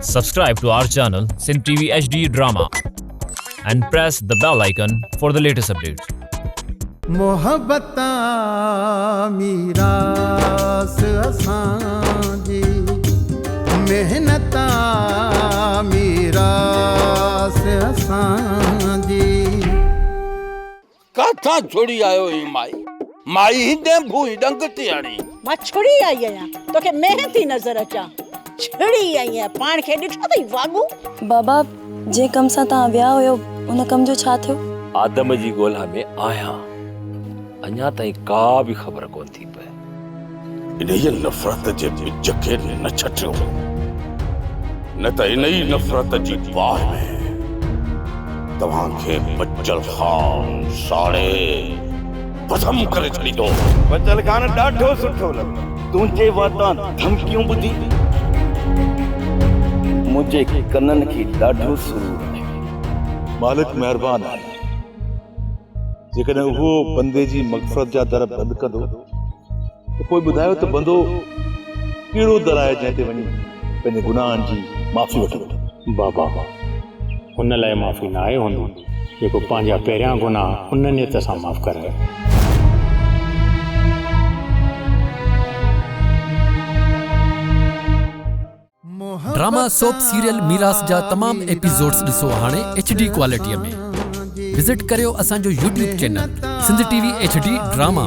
Subscribe to our channel Sindh TV HD Drama and press the bell icon for the latest updates. محبت آ ميراث اسان جي محنت آ ميراث اسان جي. ڪاٿان ڇڙي آيو هين مائي. مائي هندين ڀونء ڏنگ ٿي هڻي. مان ڇڙي آئي آهيان توکي مينهن ٿي نظر اچان. ڇڙي آئي آهيان پاڻ کي ڏٺو اٿئي واڳون. بابا جنهن ڪم سان توهان ويا هيو ان ڪم جو ڇا ٿيو؟ آدم جي ڳولا ۾ آهيان اڃا تائين ڪا به خبر ڪونه ٿي پئي. انهيء نفرت جي ٻج کي نه ڇٽيو، نه ته انهيء نفرت جي باهه ۾ توهان کي بچل خان ساڙي ڀسم ڪري ڇڏيندو. بچل خان ڏاڍو سٺو لڳو. تنهنجي واتان ڌمڪيون ٻڌي منهنجي ڪنن کي ڏاڍو سرور آيو. مالڪ مهربان آهي. جيڪڏهن اهو بندي جي مغفرت جا در بند ڪندو ته پوء ٻڌايو ته بندو ڪهڙو در آهي جنهن تي وڃي پنهنجي گناهن جي معافي وٺندو؟ بابا، ان لاء معافي ناهي هوندي جيڪو پنهنجا پهريان گناهه ان نيت سان معاف ڪرائي. ڊراما سوپ سيريل ميراث جا تمام ايپيسوڊز ڏسو هاڻي ايڇ ڊي ڪوالٽي ۾ وزٽ ڪريو اسان جو YouTube channel Sindh T V H D drama.